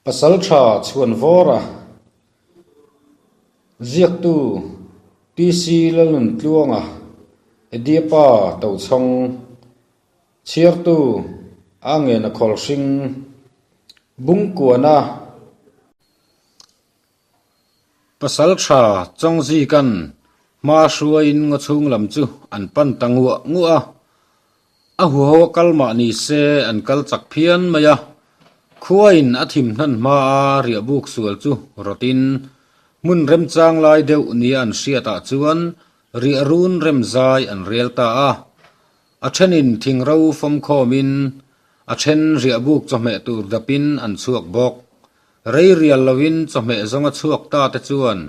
Pasaltha Chhuanvawra Ziaktu TC Lalnuntluanga Ediapa Tochhawng Chhiartu A Ngena Khawlhring Bungkuana Pasaltha Chawngzikan hma hruaiin ngaw chhung lam chu an pan ta nguah nguah a, a huho a kal mah ni se an kal chak phian mai a, khuain a thim hnan hma a riahbuk sual chu rawtin hmun remchang lai deuh nia an hriatah chuan riah run rem zai an rel ta a, a thenin thingro fawmkhawmin a then riahbuk chawhmeh tur dapin an chhuak bawk. Rei rial loin chawhmeh zawnga chhuak ta te chuan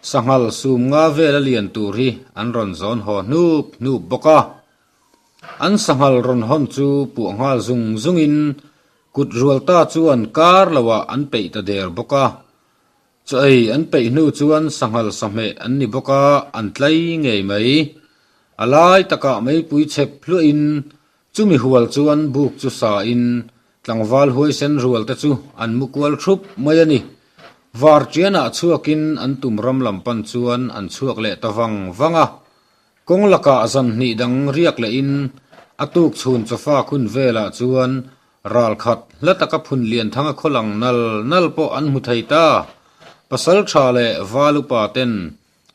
sanghal sum nga vela lian tur hi an rawn zawn haw hnup hnup bawk a. An sanghal rawn hawn chu puah nghal zung zungin kut rual ta chuan kar loah an peih ta der bawk a. Chaw ei an peih hnu chuan sanghal sahmeh an ni bawk a, an tlai ngei mai. A lai takah meipui chep hluahin Chumi hual chuan buk chu sa in tlangval huaisen rual te chu an mu kual thup mai a ni. Var tianah chhuakin an tum ram lam pan chuan an chhuak leh ta vang vang a. Kawng lakah zan hnih dang riak leh in a tuk chhun chawfa khun velah chuan ral khat hla taka phun lian thanga khaw lang nal nal pawh an hmu thei ta. Pasal tha leh val upa ten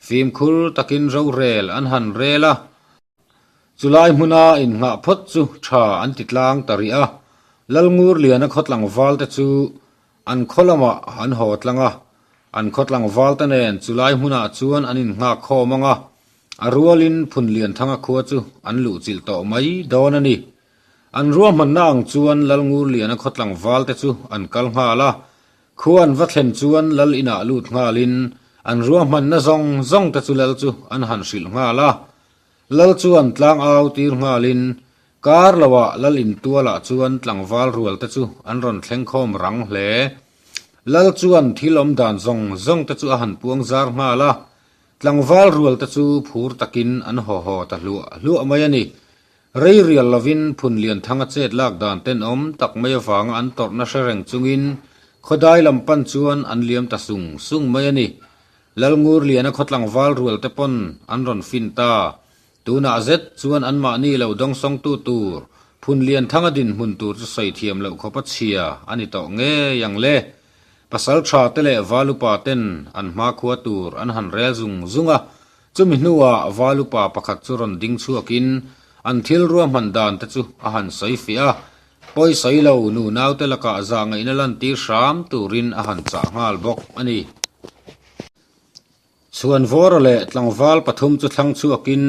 fimkhur takin rorel an han rel a. Chulai hmuna innghah phawt chu tha an ti tlang ta rih a, Lalngurliana khaw tlangvalte chu an khaw lamah an haw tlang a, an khaw tlangvalte nen chulai hmunah chuan an innghak khawm ang a, a rualin Phunlianthanga khua chu an luhchilh tawh mai dawn a ni. An ruahmanna ang chuan Lalngurliana khaw tlangvalte chu an kal nghal a, khua an va thlen chuan Lal inah lut nghalin an ruahmanna zawng zawng te chu Lal chu an han hrilh nghal a. Lal chuan tlang au tir nghalin kar loah Lal intualah chuan tlangval rual te chu an rawn thleng khawm rang hle. Lal chuan thil awm dan zawng zawng te chu a han puang zar nghal a, tlangval rual te chu phur takin an haw haw ta hluah hluah mai a ni. Rei rial lovin Phunlianthanga chet lak dan tenawm tak mai avanga an tawrhna hre reng chungin khawdai lam pan chuan an liam ta sung sung mai a ni. Lalngurliana khaw tlangval rual te pawn an rawn fin ta. Tunah zet chuan anmahni lo dawngsawngtu tur Phunlianthanga dinhmun tur chu sawi thiam loh khawpa chhia a ni tawh ngei ang le. Pasal tha te leh Valupa ten an hmakhua tur an han rel zung zung a, Chumi hnuah Valupa pakhat chu rawn ding chhuakin an thil ruahman dan te chu a han sawi fiah a, pawi sawi lo nu naute lakah zah ngaihna lantir hram turin a han chah nghal bawk a ni. Chhuanvawra leh tlangval pathum chu thlang chhuakin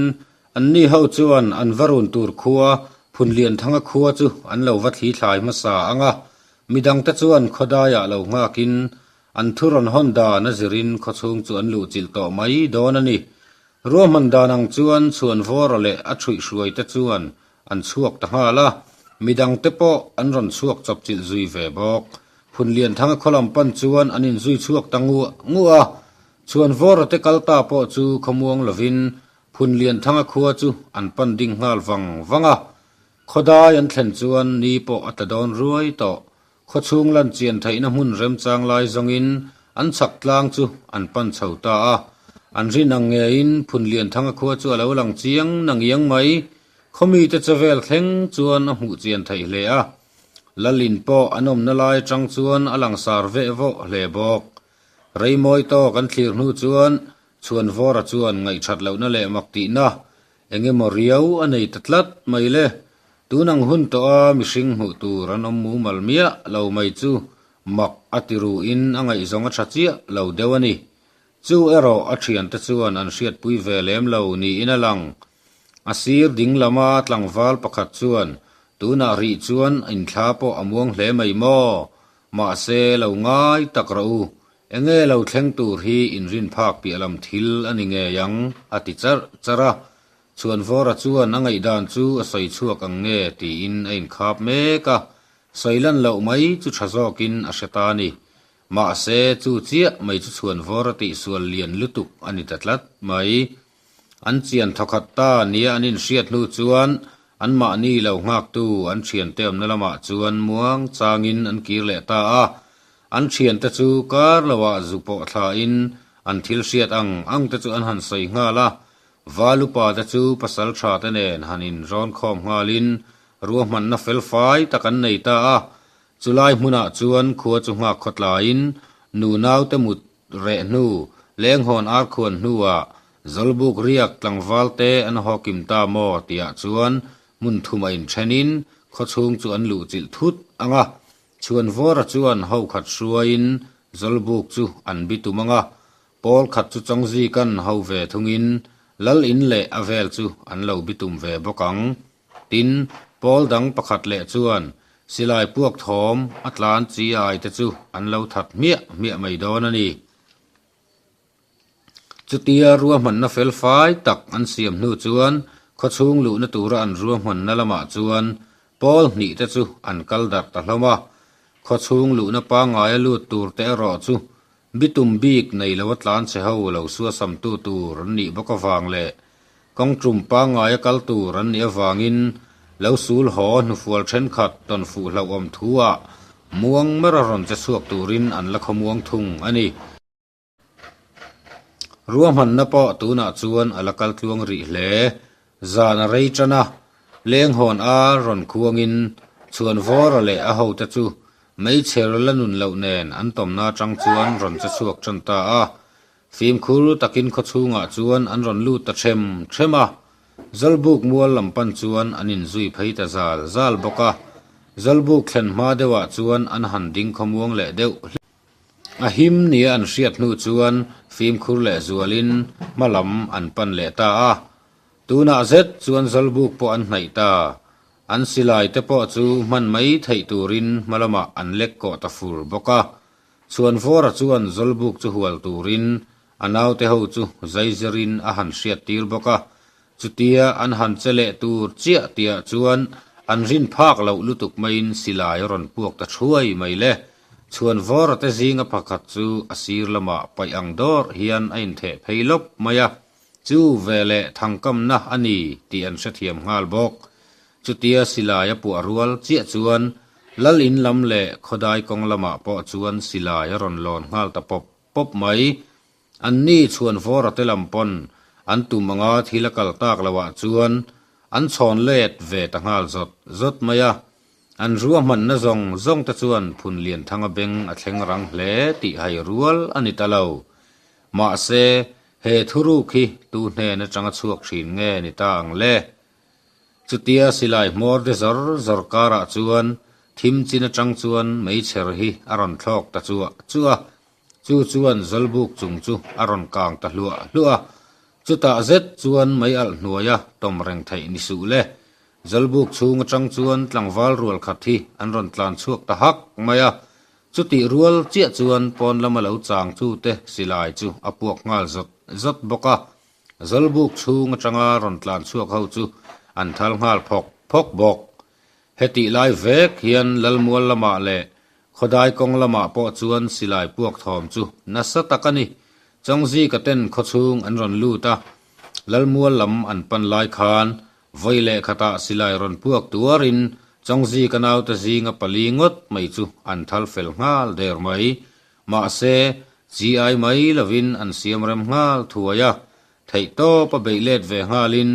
anni ho chuan an va run tur khua Phunlianthanga khua chu an lo va thli thlai hmasa ang a, midangte chuan khawdaiah lo nghakin An thu rawn hawn dan a zirin khawchhung chu an luhchilh tawh mai dawn a ni. Ruahman dan ang chuan Chhuanvawra leh a ṭhuihhruai te chuan an chhuak ta nghal a, midang te pawh an rawn chhuak chawpchilh zui ve bawk. Phunlianthanga khaw lam pan chuan an inzui chhuak ta nguah nguah a, Chhuanvawra te kal ta pawh chu khawmuang lovin Phunlianthanga khua chu an pan ding nghal vang vang a. Khawdai an thlen chuan ni pawh a tla dawn ruai tawh. Khawchhung lan chian theihna hmun remchang lai zawngin an chhak tlang chu an pan chho ta a. An rin ang ngeiin Phunlianthanga khua chu a lo lang chiang na ngiang mai. Khawmite che vel thleng chuan a hmuh chian theih hle a. Lalin pawh an awmna lai atang chuan a langsar veh vawh hle bawk. Reimawi tawk an thlir hnu chuan Chhuanvawra chuan ngaihthat lohna leh mak tihna Eng emaw riau a nei ta tlat mai le. Tun ang hun tawh a mihring hmuh tur an awm mumal miah lo mai chu mak a ti ruin a ngaihzawng a tha chiah lo deuh a ni. Chu erawh a thiante chuan an hriatpui ve lem lo niin a lang. A sir ding lama tlangval pakhat chuan tunah rih chuan inthla pawh a muang hle mai maw? Mahse lo ngai tak rawh u, Enge lo thleng tur hi inrin phak piah lam thil a ni ngei ang, a ti charh charh a. Chhuanvawra chuan a ngaihdan chu a sawi chhuak ang nge tiin a inkhap mek a, sawi lan loh mai chu tha zawkin a hre ta a ni. Mahse, chu chiah mai chu Chhuanvawra tihsual lian lutuk a ni ta tlat mai. An chian thawkhat ta nia an inhriat hnu chuan anmahni lo nghaktu an thiante awmna lamah chuan muang changin an kir leh ta a. An thiante chu kar loah zu pawh thlain an thil hriat ang ang te chu an han sawi nghal a. Val upa te chu pasal tha te nen han inrawn khawm nghalin ruahmanna fel fai tak an nei ta a. Chulai hmunah chuan khua chu nghak khaw tlaiin nu naute mut reh hnu, lenghawn ar khuan hnuah Zawlbuk riak tlangval te an haw kim ta maw tihah chuan hmun thum a inthenin khawchhung chu an luh chilh thut ang a. Chhuanvawra chuan ho khat hruaiin Zawlbuk chu an bi tum ang a, pawl khat chu Chawngzikan ho ve thungin Lal in leh a vel chu an lo bi tum ve bawk ang. Tin, pawl dang pakhat leh chuan silai puak thawm a tlan chi ai te chu an lo that hmiah hmiah mai dawn a ni. Chutia ruahmanna fel fai tak an siam hnu chuan khawchhung luhna tura an ruahmanna lamah chuan pawl hnih te chu an kal darh ta hlawm a. Khawchhung luhna pangngaia lut tur te erawh chu bitum bik nei lo a tlan chhe ho lo suasamtu tur an nih bawk avang leh kawng tum pangngaia kal tur an nih avangin lo sul haw hnufual thenkhat tawn fuh hlauhawm thu ah muang mera rawn che chhuak turin an la khawmuang thung a ni. Ruahmanna pawh tunah chuan a la kal tluang rih hle. Zan a rei tan a, lenghawn a rawn khuangin Chhuanvawra leh a hote chu meichher la nun loh nen an tawmna atang chuan rawn che chhuak tan ta a. Fimkhur takin khawchhungah chuan an rawn lut ta them them a, Zawlbuk mual lam pan chuan an inzui phei ta zal zal bawk a. Zawlbuk thlen hma deuhah chuan an han ding khawmuang leh deuh hlek. A him nia an hriat hnu chuan fimkhur leh zualin hma lam an pan leh ta a. Tunah zet chuan Zawlbuk pawh an hnaih ta. An silai te pawh chu hman mai theih turin hma lamah an lek kawh ta fur bawk a. Chhuanvawra chuan Zawlbuk chu hual turin a naute ho chu zaizirin a han hriat tir bawk a. Chutia an han che leh tur chiah tihah chuan an rin phak loh lutuk maiin silai a rawn puak ta thuai mai le. Chhuanvawra te zinga pakhat chu a sir lamah paih ang dawr hian a intheh phei lawp mai a, chu veleh thangkamna a ni tih an hrethiam nghal bawk. Chutia silai a puah rual chiah chuan Lal in lam leh khawdai kawng lamah pawh chuan silai a rawn lawn nghal ta pawp pawp mai. Anni chhuanvawra te lam pawn an tum anga thil a kal tak loh ah chuan an chhawn let ve ta nghal zawt zawt mai a. An ruahmanna zawng zawng te chuan phun lian thanga beng a thleng rang hle tih hai rual a ni ta lo. Mahse, he thuruk hi tu hnen atanga chhuak thin nge ni ta ang le? Chutia silai hmawr de zawr zawr karah chuan thim chin atang chuan meichher hi a rawn thlawk ta chuah chuah a, chu chuan Zawlbuk chung chu a rawn kang ta hluah hluah a. Chutah zet chuan mei alh hnuaia tawm reng theih ni suh le. Zawlbuk chhung atang chuan tlangval rual khat hi an rawn tlan chhuak ta hak mai a, chutih rual chiah chuan pawn lama lo chang chute silai chu a puak nghal zawt zawt bawk a. Zawlbuk chhung atanga rawn tlan chhuak ho chu an thal nghal phawk phawk bawk. Hetih lai vek hian Lalmual lamah leh Khawdai kawng lamah pawh chuan silai puak thawm chu nasa tak a ni. Chawngzika ten khawchhung an rawn lut a, Lalmual lam an pan lai khan vawi leh khatah silai rawn puak tuarin Chawngzika naute zinga pali ngawt mai chu an thal fel nghal der mai. Mahse, chi ai mai lovin an siam rem nghal thuai a, theihtawp a beih let ve nghalin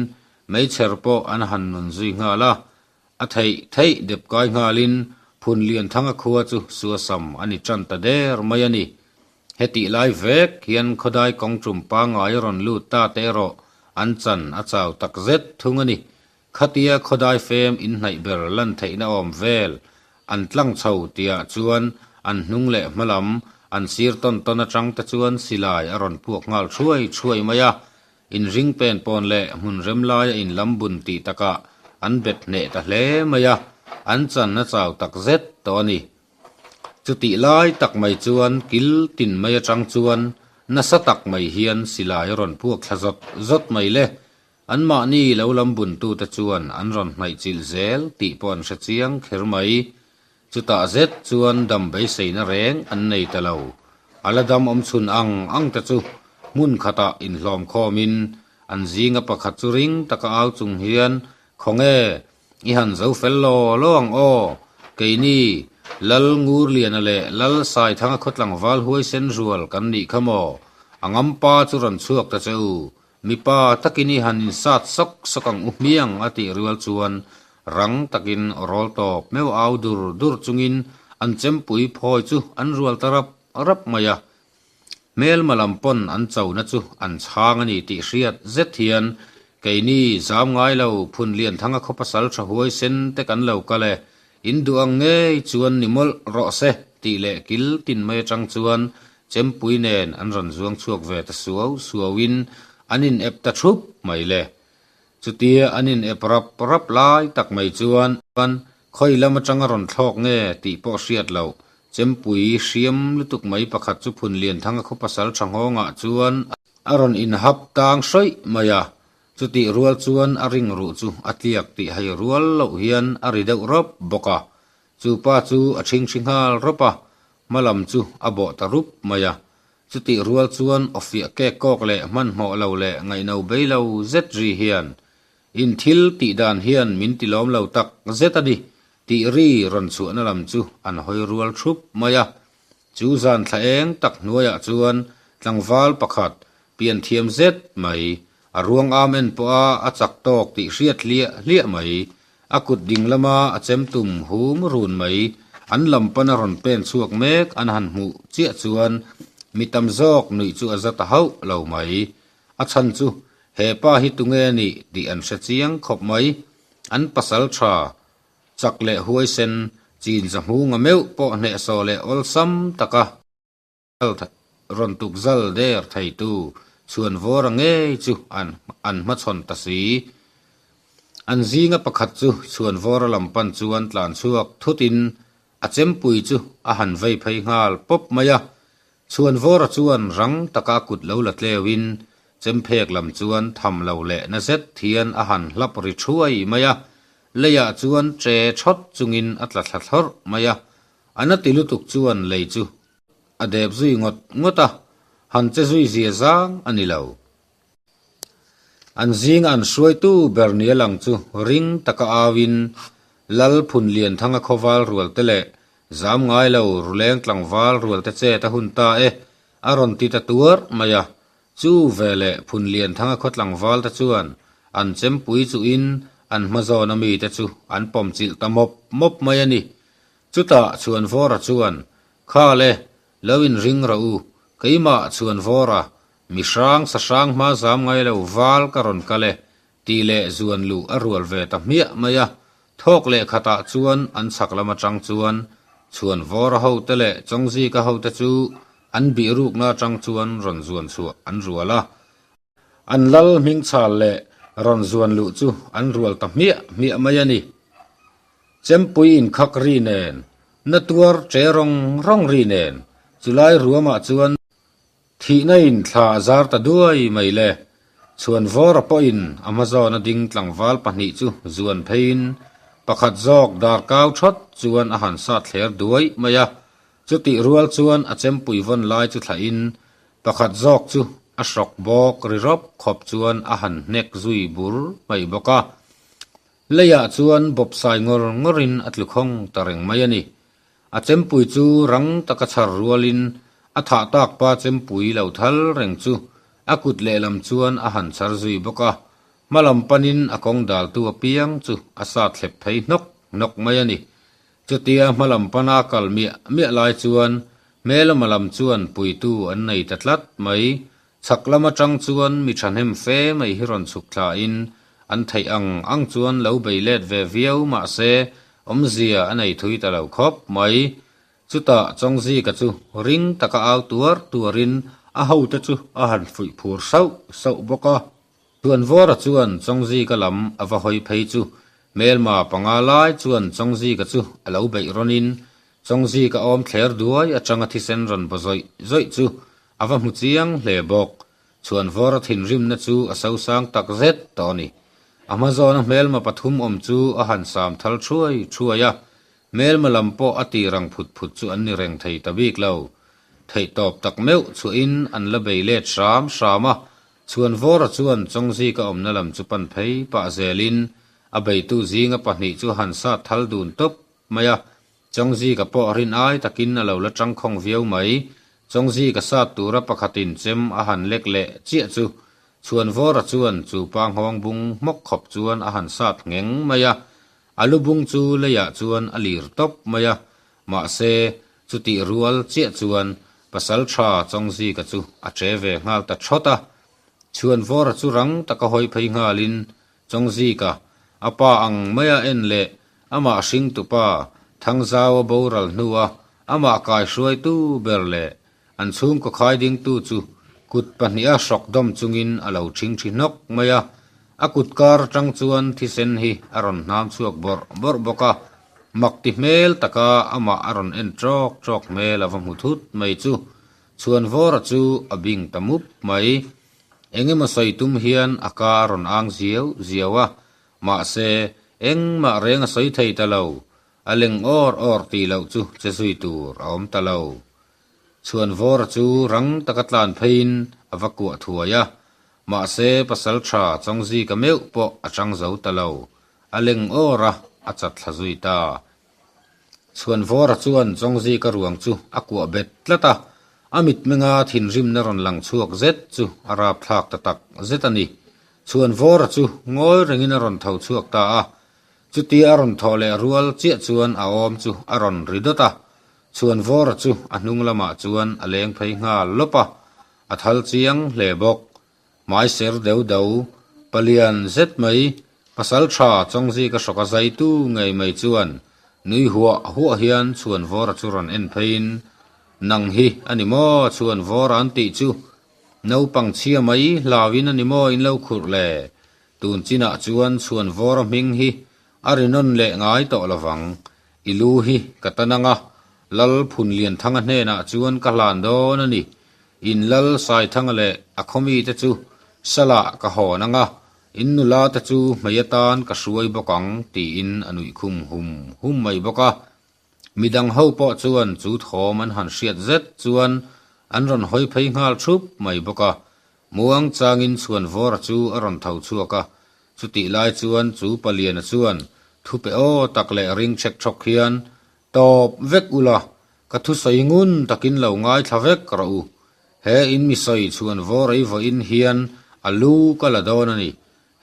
meichher pawh an han nun zui nghal a, A theih theih dep kai nghalin Phun Lianthanga khua chu suasam a ni tan ta der mai a ni. Hetih lai vek hian khawdai kawng tum pangngai a rawn lut ta te erawh an chan a chau tak zet thung a ni. Khatia khawdai fem inhnaih ber lan theihna awm vel an tlang chho tihah chuan an hnung leh hmalam an sir tawn tawn atang te chuan silai a rawn puak nghal thuai thuai mai a, Inring pen pawn leh hmun rem laia inlam bun tih takah an bet hneh ta hle mai a, an chan a chau tak zet tawh a ni. Chutih lai tak mai chuan kil tin mai atang chuan nasa tak mai hian silai a rawn puak thla zawt zawt mai le. Anmahni lo lam buntute chuan an rawn hnaih chilh zel tih pawh an hre chiang kher mai. Chutah zet chuan dam beiseina reng an nei ta lo. A la dam awm chhun ang ang te chu hmun khatah inhlawm khawmin an zinga pakhat chu ring taka au chung hian, Khawnge, i han zo fel law law ang aw, keini Lal Ngurliana leh Lal Saithanga khaw tlangval huaisen rual kan nih kha maw? A ngampa chu rawn chhuak ta che u. Mipa takin i han insat sawk sawk ang u hmiang a tih rual chuan rang takin aw rawl tawp meuh au dur dur chungin an chempui phawi chu an rual ta rap rap mai a. Hmelma lam pawn an chona chu an chhang a ni tih hriat zet hian keini zam ngai lo Phunlianthanga khaw pasal tha huaisen te kan lo kal e, in duh ang ngei chuan ni mawlh rawh se tih leh kil tin mai atang chuan chempui nen an rawn zuang chhuak ve ta suau suau in an in ep ta thup mai le. Chutia an in ep rap rap lai tak mai chuan khawi lam atanga rawn thlawk nge tih pawh hriat loh Chempui hriam lutuk mai pakhat chu Phunlianthanga khaw pasal tha nghawngah chuan a rawn inhap tang hrawih mai a, chutih rual chuan a ring ruh chu a tliak tih hai rual loh hian a ri deuh rawp bawk a. Chu pa chu a ṭhingṭhi nghal rawp a, hma lam chu a bawh ta rup mai a. Chutih rual chuan aw fiah kek kawk leh hmanhmawh lo leh ngaihno bei lo zet ri hian In thil tih dan hian min ti lawm lo tak zet a ni, tih ri rawn chhuahna lam chu an hawi rual thup mai a. Chu zan thla eng tak hnuaiah chuan tlangval pakhat pian thiam zet mai, a ruang am en pawha a chak tawk tih hriat hliah hliah mai, a kut ding lama a chem tum hum run mai, an lam pana rawn pen chhuak mek an han hmuh chiah chuan mi tam zawk nuih chu a za ta hauh lo mai. A chhan chu he pa hi tunge a nih tih an hre chiang khawp mai. An pasal tha, chak leh huaisen, chin zahmunga meuh pawh hnehsawh leh awlsam taka rawn tuk zal der theitu chhuanvawra ngei chu an an hmachhawn ta si. An zinga pakhat chu chhuanvawra lam pan chuan tlan chhuak thutin a chempui chu a han vei phei nghal pawp mai a. Chhuanvawra chuan rang taka kut lo la tleuhin chemphek lam chuan tham lo leh na zet hian a han hlap ri thuai mai a, leiah chuan che thawt chungin a tla thla thlawrh mai a, a na ti lutuk chuan lei chu a dep zui ngawt ngawt a, han che zui zia zang a ni lo. An zinga an hruaitu ber nia lang chu ring taka auin Lal Phunlianthanga khawval rual te leh zam ngai lo ruleng tlangval rual te chet a hun ta e a rawn ti ta tuar mai a. Chu veleh Phunlianthanga khaw tlangval te chuan an chempui chuhin an hma zawn ami te chu an pawm chilh ta mawp mawp mai a ni. Chutah Chhuanvawra chuan, Khal e, lo inring rawh u, keimah Chhuanvawra Mi hrang sa hrang hma zam ngai lo val ka rawn kal e, tih leh zuan luh a rual ve ta hmiah mai a. Thawk leh khatah chuan an chhak lam atang chuan chhuan vawra hote leh Chawngzika hote chu an bih rukna atang chuan rawn zuan chhuah an rual a. An lal hming chhal leh rawn zuan luh chu an rual ta hmiah hmiah mai a ni. Chempui inkhak ri nen, na tuar che rawng rawng ri nen, chulai ruamah chuan Thihna in thla a zar ta duai mai le. Chhuanvawra pawhin a hma zawna ding tlangval pahnih chu zuan pheiin pakhat zawk dar kau thawt chuan a han sat thler duai mai a. Chutih rual chuan a chempui vawn lai chu thlahin pakhat zawk chu a hrawk bawk ri rawp khawp chuan a han hnek zui bur mai bawk a. Leiah chuan bawpsai ngawr ngawrin a tlu khawng ta reng mai a ni. A chempui chu rang taka chhar rualin a thah tak pa chempui lo thal reng chu a kut lehlam chuan a han chhar zui bawk a, hma lam panin a kawng daltu apiang chu a sat thlep phei hnawk hnawk mai a ni. Chutia hma lam pana kal miah miah lai chuan hmelama lam chuan puitu an nei ta tlat mai. Chhak lam atang chuan mi thahnem fe mai hi rawn chhuk thlain an theih ang ang chuan lo bei let ve viau mahse awmzia a nei thui ta lo khawp mai. Chutah Chawngzika chu ring taka au tuar tuarin a hote chu a han fuih phur sauh sauh bawk a. Chhuanvawra chuan Chawngzika lam a va hawi phei chu hmelma panga lai chuan Chawngzika chu a lo beih rawnin Chawngzika awm thler duai atanga thisen rawn baw zawih zawih chu A va hmu chiang hle bawk. Chhuanvawra thinrimna chu a sosang tak zet tawh a ni. A hma zawna hmelma pathum awm chu a han sam thal thuai thuai a, hmelma lam pawh a tir ang phut phut chu an ni reng thei ta bik lo. Theihtawp tak meuh chhuahin an la bei let hram hram a, Chhuanvawra chuan Chawngzika awmna lam chu pan phei pah zelin a beitu zinga pahnih chu a han sat thal dun tawp mai a. Chawngzika pawh rin ai takin a lo la tangkhawng viau mai. Chawngzika sat tura pakhatin chem a han lek leh chiah chu Chhuanvawra chuan chu pa nghawng bung hmawk khawp chuan a han sat ngheng mai a. A lu bung chu leiah chuan a lir tawp mai a. Mahse, chutih rual chiah chuan Pasaltha Chawngzika chu a che ve nghal ta thawt a. Chhuanvawra chu rang taka hawi phei nghalin Chawngzika, a pa ang maia en leh amah hringtupa Thangzaua boral hnua amah kaihruaitu ber leh an chhungkaw khai dingtu chu kut pahniha hrawk dawm chungin a lo thingthi hnawk mai a. A kut kar atang chuan thisen hi a rawn hnam chhuak bawrh bawrh bawk a, mak ti hmel taka amah a rawn en tawk tawk hmel a va hmu thut mai chu Chhuanvawra chu a bing ta mup mai. Engemaw sawi tum hian a ka a rawn ang ziau ziau a, mahse, engmah reng a sawi thei ta lo, a leng awr awr tih loh chu che zui tur a awm ta lo. Chhuanvawra chu rang taka tlan pheiin a va kuah thuai a, mahse, pasal tha Chawngzika meuh pawh a chang zo ta lo, a leng awr a, a chat thla zui ta. Chhuanvawra chuan Chawngzika ruang chu a kuah bet tlat a, a mitmenga thinrimna rawn lang chhuak zet chu a rapthlak ta tak zet a ni. Chhuanvawra chu ngawi rengin a rawn tho chhuak ta a, chutia a rawn thawh leh rual chiah chuan a awm chu a rawn ri dawt a, Chhuanvawra chu a hnung lamah chuan a leng phei nghal lawp a, a thal chiang hle bawk. Hmai ser deuh deuh, palian zet mai, pasal tha Chawngzika hrawk a zaitu ngei mai chuan nui huah huah hian Chhuanvawra chu rawn en pheiin, Nang hi a ni maw Chhuanvawra an tih chu? Naupang chhia mai hlauin a ni maw in lo khurh le? Tun chinah chuan Chhuanvawra hming hi a ri nawn leh ngai tawh lovang. I lu hi ka ta nang a, Lal Phunlianthanga hnenah chuan ka hlan dawn a ni. In Lal Saithanga leh a khawmite chu Salah ka hawn ang a, in nula te chu hmei atan ka hruai bawk ang, tiin a nuih khum hum hum mai bawk a. Midang ho pawh chuan chu thawm an han hriat zet chuan an rawn hawi phei nghal thup mai bawk a. Muang changin Chhuanvawra chu a rawn tho chhuak a, chutih lai chuan chu Paliana chuan thupe aw tak leh ring chhek chhawk hian, Tawp vek ula, ka thusawi ngun takin lo ngaithla vek rawh u. He in mi sawi chhuan vawrei vawiin hian a lu ka la dawn a ni.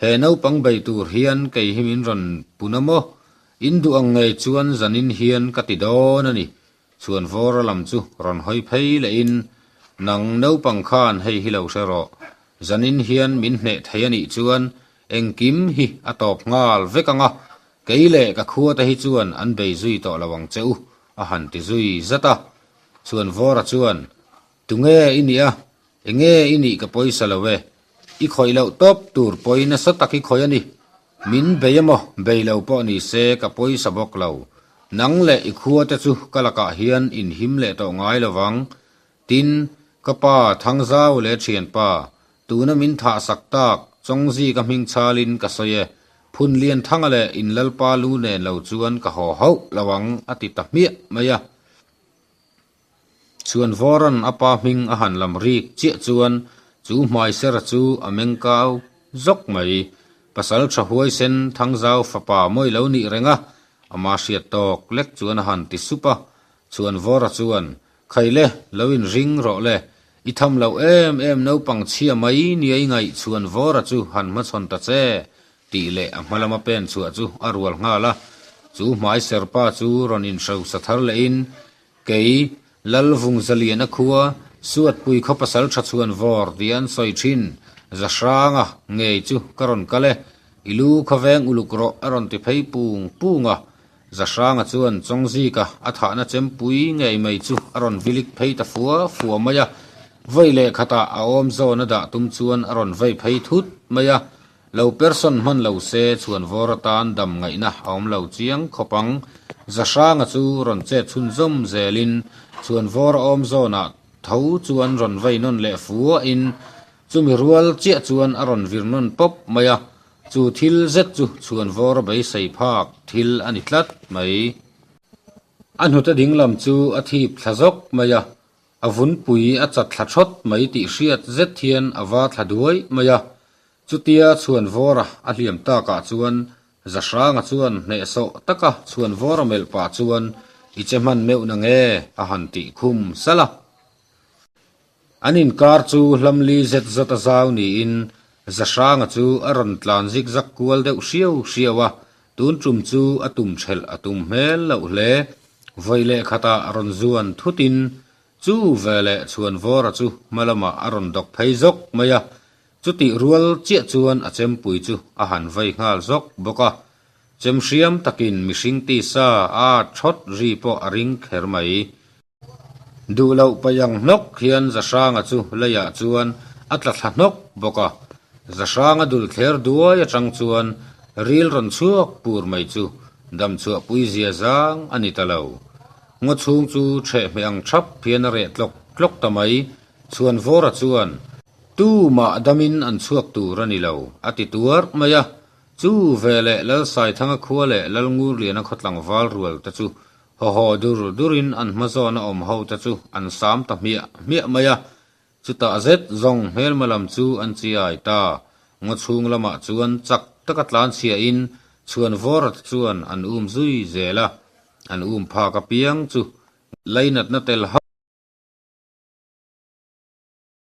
He naupang bei tur hian kei hi min rawn pun a maw? In duh ang ngei chuan zanin hian ka ti dawn a ni. Chhuan vawra lam chu rawn hawi phei lehin, Nang naupang khan hei hi lo hre rawh. Zanin hian min hneh thei a nih chuan engkim hi a tawp nghal vek ang a, Kei leh ka khuate hi chuan an bei zui tawh lo ang che u, a han ti zui zat a. Chhuanvawra chuan, Tunge i nih a? Enge i nih ka pawisa lo e. I khawih loh tawp tur pawi nasa tak i khawih a ni. Min bei emaw bei lo pawh ni se ka pawisa bawk lo. Nang leh i khuate chu ka lakah hian inhim leh tawh ngai lo vang. Tin, ka pa Thangzau leh thianpa, tuna min thah sak tak Chawngzi ka hming chhalin ka sawi e, Phunlian Thanga leh in Lalpa lu nen lo chuan ka haw hauh lo ang a ti ta hmiah mai a. Chhuanvawra'n a pa hming a han lam rik chiah chuan chu hmaisera chu a meng kau zawk mai. Pasal tha huaisen Thangzau fapa mawi lo nih reng a, ama hriat tawk lek chuan a han ti sup a. Chhuanvawra chuan Khaile, lo inring rawh le. I tham loh em em naupang chhia mai nia i ngaih Chhuanvawra chu han hmachhawn ta che, tih leh a hma lama pen chhuah chu a rual nghal a. Chu hmai serpa chu rawn inhrosa thar lehin, Kei, Lalvungzaliana khua, Suatpui khaw pasal tha Chhuanvawr tia an sawi thin, Zahranga ngei chu ka rawn kal e. I lu khawveng uluk rawh a rawn ti phei pung pung a. Zahranga chuan Chawngzika a thahna chempui ngei mai chu a rawn vilik phei ta fua fua mai a, vei leh khatah a awm zawn a dah tum chuan a rawn vei phei thut mai a, lo person hman lo se chhuan vawr atan dam ngaihna a awm lo chiang khawp ang. Zahranga chu rawn chet chhunzawm zelin chhuan vawr a awm zawnah tho chuan rawn vei nawn leh fuahin chumi rual chiah chuan a rawn vir nawn pawp mai a, Chu thil zet chu chhuanvawr a beisei phak thil a ni tlat mai. A hnute dinglam chu a thip thla zawk mai a, a vunpui a chat thla thawt mai tih hriat zet hian a va thla duai mai a. Chutia chhuanvawra a hliam takah chuan Zahranga chuan hnehsawh taka chhuanvawra melh pah chuan. I che hman meuh na nge? a han tih khum salh a. An inkar chu hlamli zet zawt a zau niin Zahranga chu a rawn tlan zik zak kual deuh hriau hriau a, tun tum chu a tum thelh a tum hmel loh hle. Vawi leh khatah a rawn zuan thutin chu veleh Chhuanvawra chu hma lamah a rawn dawk phei zawk mai a, chutih rual chiah chuan a chempui chu a han vei nghal zawk bawk a. Chem hriam takin mihring tisa a thawt ri pawh a ring kher mai. Duh loh paih ang hnawk hian Zahranga chu leiah chuan a tla thla hnawk bawk a. Zahranga dul thler duai atang chuan ril rawn chhuak pur mai chu damchhuah pui zia zang a ni ta lo. Ngaw chhung chu ṭhehhmeh ang ṭhap hian a reh tlawk tlawk ta mai. Chhuanvawra chuan, Tumah damin an chhuak tur a ni lo, a ti tuar mai a. Chu veleh Lalsaithanga khua leh Lalngurliana khaw tlangval rual te chu Haw haw dur durin an hma zawna awm ho te chu an sam ta hmiah hmiah mai a, chutah zet zawng hmelma lam chu an chiai ta. Ngaw chhung lamah chuan chak taka tlan chhiahin chhuan vawra te chuan an um zui zel a, an um phak apiang chu lainatna tel hauh.